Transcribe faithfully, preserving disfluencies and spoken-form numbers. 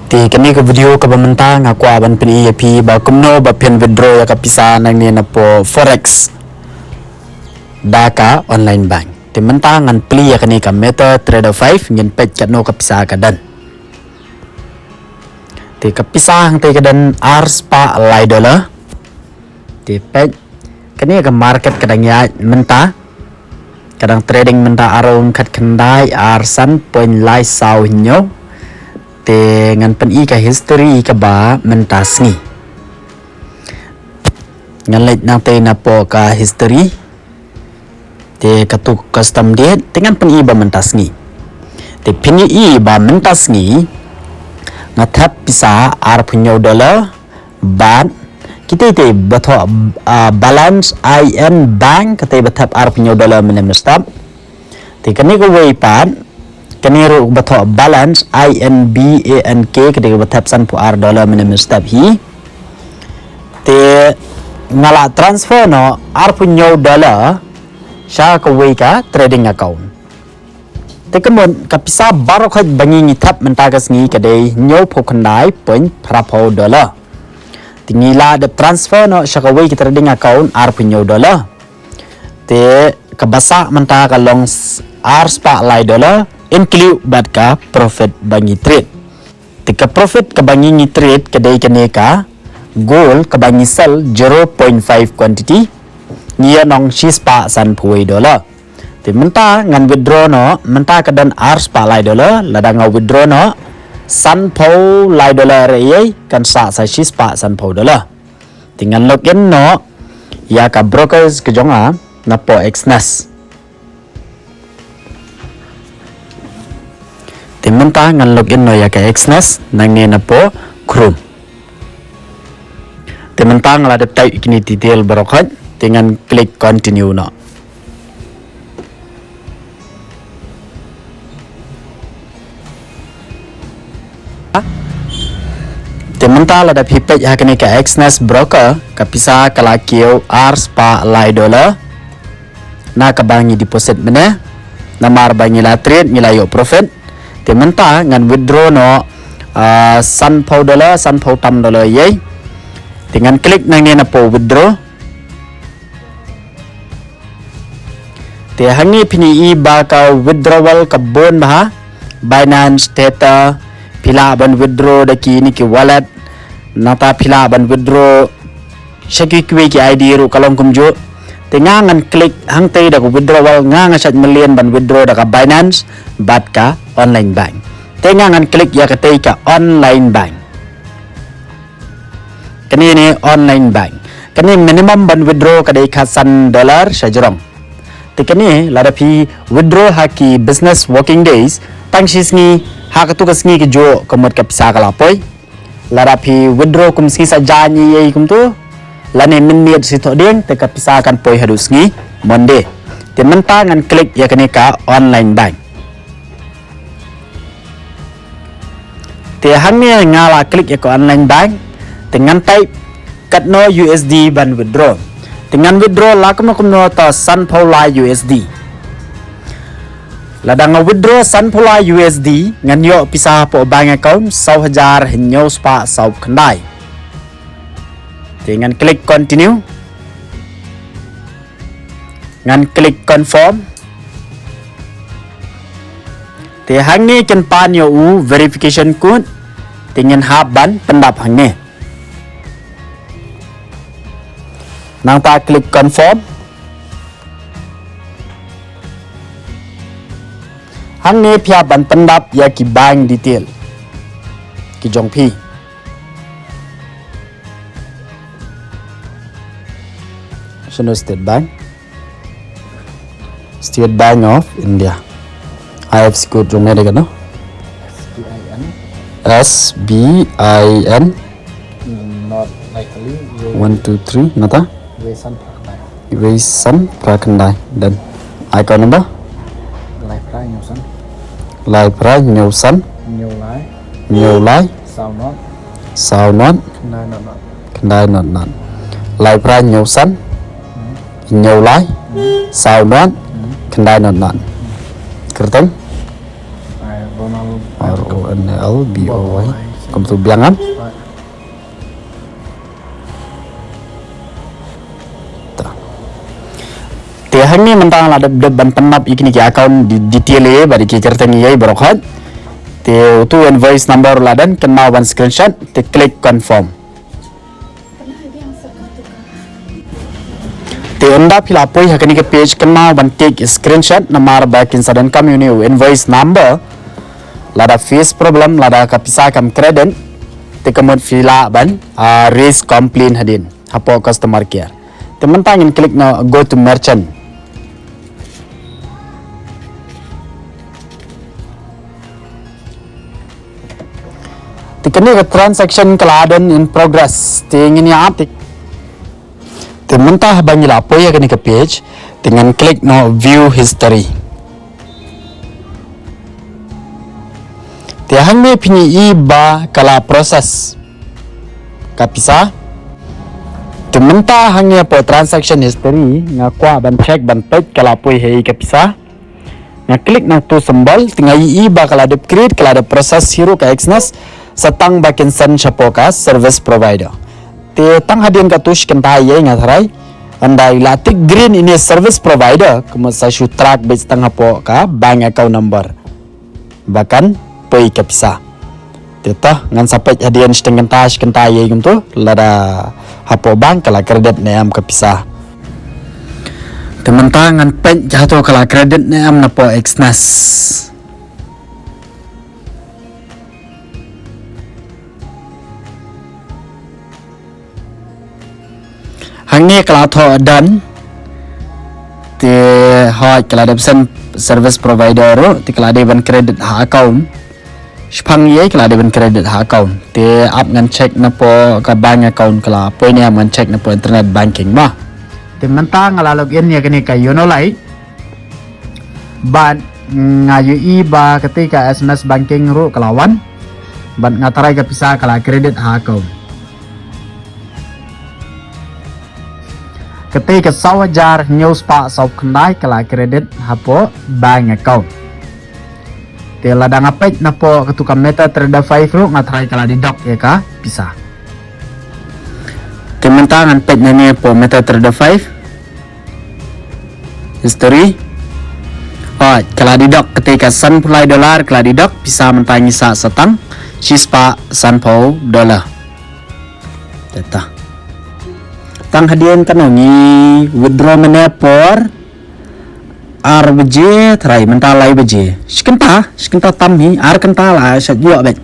Te kane ka video kaba mynta nga kwah ban pyni ïa phi ba kumno ba phin withdraw ïa ka pisa nangne napoh forex da ka online bank. Te mynta ngan plie ïa kane ka MetaTrader five, ngin peit katno ka pisa ka don. Te ka pisa hangtei ka don ar spah lai dollar. Te peit, kane ka market ka dang ïaid mynta. Ka dang trading mynta around khatkhyndai ar san point lai saw hynñiew. Te ngan pyni ka history kaba mynta sngi. Ngan leit nangtei napoh ka history. Te katto custom date, te ngan pyni ba mynta sngi. Te pyni ba mynta sngi nga thep pisa arphew hynñiew dollar bad kitei te ba thoh, ah, balance I N Bank, katei ba thep arphew hynñiew dollar mynne mynstep. Te kane kawei pat, kane ruh ba thoh balance I N B A N K, katei ba thep sanphew ar dollar mynne mynstep hi. Te nga la transfer noh arphew hynñiew dollar sha kawei ka trading account. Te ka mut ka pisa baroh khoit ba ngi ngi thep mynta ka sngi ka dei hynñiewphew khyndai point phraphew dollar. Te ngi la dep transfer noh sha kawei ka trading account arphew hynñiew dollar. Te kaba sah mynta ka long s-, ar spah lai dollar, include bad ka profit ba ngi trade. Te ka profit kaba ngi ngi trade ka dei kane ka gold kaba ngi sell zero point five quantity. Ngi ïoh nong shi spah sanphew wei dollar. Te mynta ngan withdraw noh, mynta ka don ar spah lai dollar, lada nga withdraw noh sanphew lai dollar ïa kan sah sa shi spah sanphew dollar. Te ngan log in noh ïa ka brokers ka jong nga napoh Exness. Te mynta ngan log in noh ïa ka Exness nangne napoh Chrome. Te mynta nga la dep type kine detail baroh khoit, te ngan click continue noh. Te mynta lada phi peit ha kane ka Exness broker, ka pisa ka la kiew ar spah lai dollar. Na kaba ngi deposit mynne, namar ba ngi la trade, ngi la ïoh profit. Te mynta ngan withdraw noh, ah, sanphew dollar, sanphew tam dollar ïa. Te ngan click nangne napoh withdraw. Te hangne phin ïohi ba ka withdrawal ka bun bha ha Binance, Tether, phi lah ban withdraw da kine ki wallet, nangta phi lah ban withdraw sha kiwei kiwei ki I D ruh ka long kumjuh. Te nga ngan click hangtei da ka withdrawal, nga nga shait mlien ban withdraw da ka Binance bad ka online bank. Te nga ngan click ïa katei ka online bank. Kane ne online bank. Kane minimum ban withdraw ka dei khatsan dollar sha jrong. Te kane lada phi withdraw ha ki business working days, tang shi sngi, ha katto ka sngi kajuh ka mut ka pisa ka la poi. Lada phi withdraw kum sngi saitjaiñ ïa kumto, lane mynmiet shi thohdieng, te ka pisa kan poi haduh sngi Monday. Te mynta ngan click ïa kane ka online bank. Te hangne nga la click ïa ka online bank. Te ngan type katno U S D ban withdraw. Te ngan withdraw la kumno kumno ta sanphew lai U S D. Lada nga withdraw sanphew lai U S D, ngan ïoh pisa hapoh bank account saw hajar hynñiew spah saw khyndai. Te ngan click continue. Ngan click confirm. Te hangne kin pan ïa u verification code. Te ngin hap ban pyndap hangne. Nangta click confirm. Hangne phi hap ban pyndap ïa ki bank detail ki jong phi. Shano State Bank? State Bank of India. I F S C code jong me dei kano? S B I N. S B I N. Not likely. One, two, three, nata? Wei san phra khyndai. Wei san phra khyndai. Then account number? Lai phra hynñiew san. Lai phra hynñiew san. Hynñiew lai. Hynñiew lai. Saw not. Saw not. Khyndai not not. Khyndai not not. Lai phra hynñiew san. Hmm. Hynñiew lai. Hmm. Saw not. Hmm. Khyndai not not. Hmm. Kyrteng? Ai, Ronald. R O N L B O Y. Kum tu biang kan? Te hangne mynta la dep dep ban pynlap ïa kine ki account di detail ïa ba di ki kyrteng ïa baroh hot. Te utu invoice number la don, kynmaw ban screenshot, te click confirm. Te ynda phi la poi ha kane ka page, kynmaw ban take screenshot namar ba kin sa don kam ïa une u invoice number. Lada face problem, lada ka pisa kam credit, te ka mut phi lah ban ah, raise complaint hadien hapoh customer care. Te mynta ngin click na go to merchant. Te kane ka transaction ka la don in progress. Te ngin ïa ap te. Te mynta haba ngi la poi ïa kane ka page, te ngan click na view history. Te hangne phin ïohi ba ka la process ka pisa. Te mynta hangne hapoh transaction history nga kwah ban check ban peit ka la poi ha ïa ka pisa. Nga click na utu symbol, te nga ïohi ba ka la dep create, ka la dep process hi ruh ka Exness, sa tang ba kin send shapoh ka service provider. Te tang hadien katu shi kynta ïa nga tharai. Ynda i la tick green ine service provider, ka mut sa shu track beit tang hapoh ka bank account number ba kan poi ka pisa. Te to ngan sa peit hadien shi tang kynta shi kynta ïa kumtu lada hapoh bank ka la credit ne em ka pisa. Te mynta ngan peit hato ka la credit ne em napoh Exness. Hangne ka la thoh done. Te hoi ka la dep send service provider ruh, te ka la dei ban credit ha account. Shipang ïa ka la dei ban credit ha account. Te ap ngan check napoh ka bank account ka la poi ne em, ngan check napoh internet banking ma. Te mynta nga la log in ïa kane ka Yono Lite. Bad nga ïohi ba kata ka S M S banking ruh ka la wan. Bad nga tharai ka pisa ka la credit ha account. Kata ka saw hajar hynñiew spah saw khyndai ka la credit hapoh bank account. Te lada nga peit napoh katu ka MetaTrader five ruh nga tharai ka la deduct ïa ka pisa. Te mynta ngan peit nangne hapoh MetaTrader five. History. Hoi, ka la deduct kata ka sanphew lai dollar, ka la deduct, pisa mynta ngi sah sa tang shi spah sanphew dollar. Te ta. Tang hadien kano ngi withdraw mynne por ar baje, tharai mynta lai baje. Shi kynta, shi kynta tam hi, ar kynta la sha ïoh beit.